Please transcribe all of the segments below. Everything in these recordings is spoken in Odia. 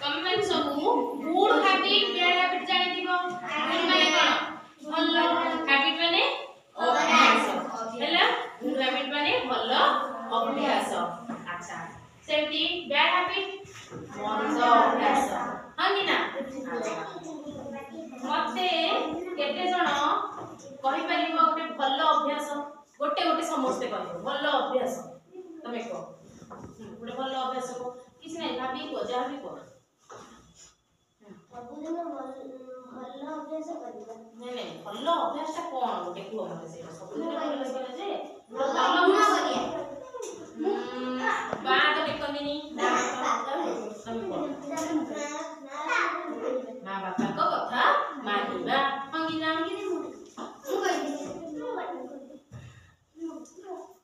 ତମେ ମାନେ ସବୁ ଗୁଡ୍ ହାବିଟ୍ ବ୍ୟାଡ୍ ହାବିଟ୍ ଜାଣିଥିବ। ଗୁଡ୍ ମାନେ କଣ? ଭଲ। ହାବିଟ୍ ମାନେ ଅଭ୍ୟାସ। ହେଲା, ଗୁଡ୍ ହାବିଟ୍ ମାନେ ଭଲ ଅଭ୍ୟାସ। ଆଚ୍ଛା, ସେମିତି ବ୍ୟାଡ୍ ହାବିଟ୍ ମନ୍ଦ ଅଭ୍ୟାସ, ହଁ କି ନା? ଆଚ୍ଛା, ମତେ କେତେ ଜଣ କହିପାରିବ ଗୋଟେ ଭଲ ଅଭ୍ୟାସ? ଗୋଟେ ଗୋଟେ ସମସ୍ତେ କହିବ ଭଲ ଅଭ୍ୟାସ। ତମେ କୁହ, ଗୋଟେ ଭଲ ଅଭ୍ୟାସ କୁହ। କିଛି ନାହିଁ, ଭାବିକି କୁହ, ଯାହା ବି କୁହ। ସବୁଦିନ ଭଲ ଅଭ୍ୟାସ କରିବା। ନାଇଁ ନାଇଁ, ଭଲ ଅଭ୍ୟାସଟା କଣ ଗୋଟେ କୁହ ମତେ ସେଇଟା। ସବୁଦିନ ଭଲ ଅଭ୍ୟାସ ଯେ ଗୋଟେ ଭଲ ଅଭ୍ୟାସ। ବାଁ ତ ଟେକନ୍ତିନି। ତମେ କୁହ। ମା ବାପାଙ୍କ କଥା ମାନିବା, ହଁ କି ନା?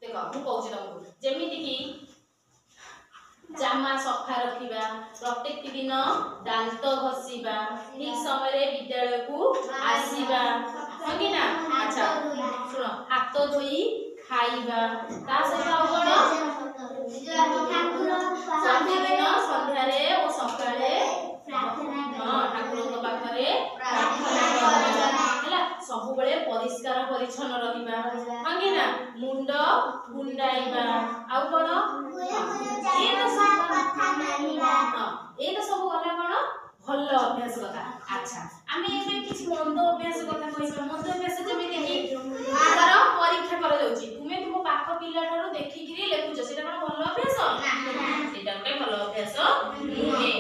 ଦେଖ, ମୁଁ କହୁଛି ତମକୁ, ଯେମିତି କି ଜାମା ସଫା ରଖିବା, ପ୍ରତ୍ୟେକ ଦିନ ଦାନ୍ତ ଘଷିବା, ଠିକ ସମୟରେ ବିଦ୍ୟାଳୟକୁ ଆସିବା, ହଁ କି ନା? ଆଚ୍ଛା ଶୁଣ, ହାତ ଧୋଇ ଖାଇବା, ତା ସହିତ ଆଉ କଣ? ସବୁଦିନ ସନ୍ଧ୍ୟାରେ ଓ ସକାଳେ, ହଁ, ଠାକୁରଙ୍କ ପାଖରେ ପ୍ରାର୍ଥନା କରିବା। ହେଲା, ସବୁବେଳେ ପରିଷ୍କାର ପରିଚ୍ଛନ୍ନ ରହିବା, ହଁ କି ନା? ମୁଣ୍ଡ କୁଣ୍ଡାଇବା, ଆଉ କଣ? ଏ ତ ସବୁ, ହଁ, ଏଇ ତ ସବୁ ଗଲା କଣ ଭଲ ଅଭ୍ୟାସ କଥା। ଆଚ୍ଛା, ଆମେ ଏବେ କିଛି ମନ୍ଦ ଅଭ୍ୟାସ କଥା କହିବା। ମନ୍ଦ ଅଭ୍ୟାସ ଯେମିତି କି ଧର ପରୀକ୍ଷା କରାଯାଉଛି, ତୁମେ ତୁମ ପାଖ ପିଲା ଠାରୁ ଦେଖିକିରି ଲେଖୁଛ, ସେଇଟା କଣ ଭଲ ଅଭ୍ୟାସ? ସେଇଟା ଗୋଟେ ଭଲ ଅଭ୍ୟାସ ନୁହେଁ।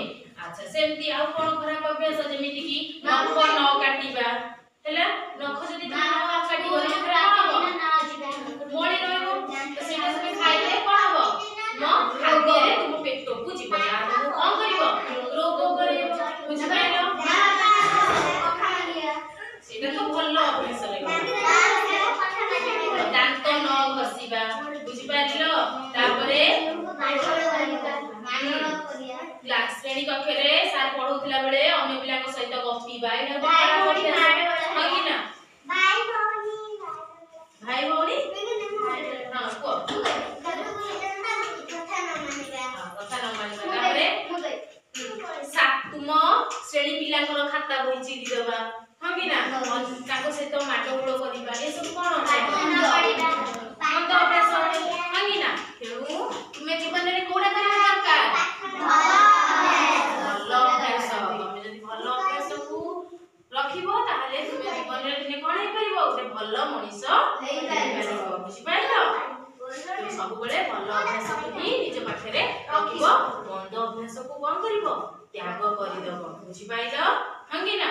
ଆଚ୍ଛା, ସେମିତି ଆଉ କଣ ଖରାପ ଅଭ୍ୟାସ? ଯେମିତି କି ନଖ ନ କାଟିବା। ହେଲା, ନଖ ଯଦି ତୁମେ ନ କାଟିବ, ନଖରେ କଣ ହବ? ମଳି ରହିବ। ତ ସେଇଟା ତୁମେ ଖାଇଲେ କଣ ହବ? ତୁମ ଖାଦ୍ୟରେ ତୁମ ପେଟକୁ ଯିବ, ଯାହା ତୁମକୁ କଣ କରିବ? ରୋଗ କରେଇବ। ବୁଝିପାରିଲ? ସେଇଟା ତ ଭଲ ଅଭ୍ୟାସରେ ଗଲା। ଦାନ୍ତ ନ ଘଷିବା, ବୁଝିପାରିଲ? ତାପରେ କ୍ଲାସ ଶ୍ରେଣୀ କକ୍ଷରେ ସାର୍ ପଢଉଥିଲା ବେଳେ ଅନ୍ୟ ପିଲାଙ୍କ ସହିତ ଗପିବା, ଏଇଟା ଗୋଟେ ଖରାପ ଅଭ୍ୟାସ, ହଁ କି ନା? ଭାଇ ଭଉଣୀ, ହଁ, କୁହ। ହଁ, କଥା ନ ମାନିବା। ତାପରେ ତୁମ ଶ୍ରେଣୀ ପିଲାଙ୍କର ଖାତା ବହି ଚିରି ଦେବା, ହଁ କି ନା? ତାଙ୍କ ସହିତ ମାଡ଼ଗୋଳ କରିବା, ଏସବୁ କଣ ମନ୍ଦ ଅଭ୍ୟାସ, ହଁ କି ନା? ତେଣୁ ତୁମେ ଜୀବନରେ କୋଉଟା କରିବା ଦରକାର? ଭଲ ଅଭ୍ୟାସ। ତମେ ଯଦି ଭଲ ଅଭ୍ୟାସକୁ ରଖିବ, ତାହେଲେ ତୁମେ ଜୀବନରେ ଦିନେ କଣ ହେଇପାରିବ? ଗୋଟେ ଭଲ ମଣିଷ ହେଇପାରିବ। ବୁଝିପାରିଲ? ତୁମେ ସବୁବେଳେ ଭଲ ଅଭ୍ୟାସକୁ ହିଁ ନିଜ ପାଖରେ ରଖିବ, ମନ୍ଦ ଅଭ୍ୟାସକୁ କଣ କରିବ? ତ୍ୟାଗ କରିଦବ। ବୁଝିପାରିଲ, ହଁ କି ନା?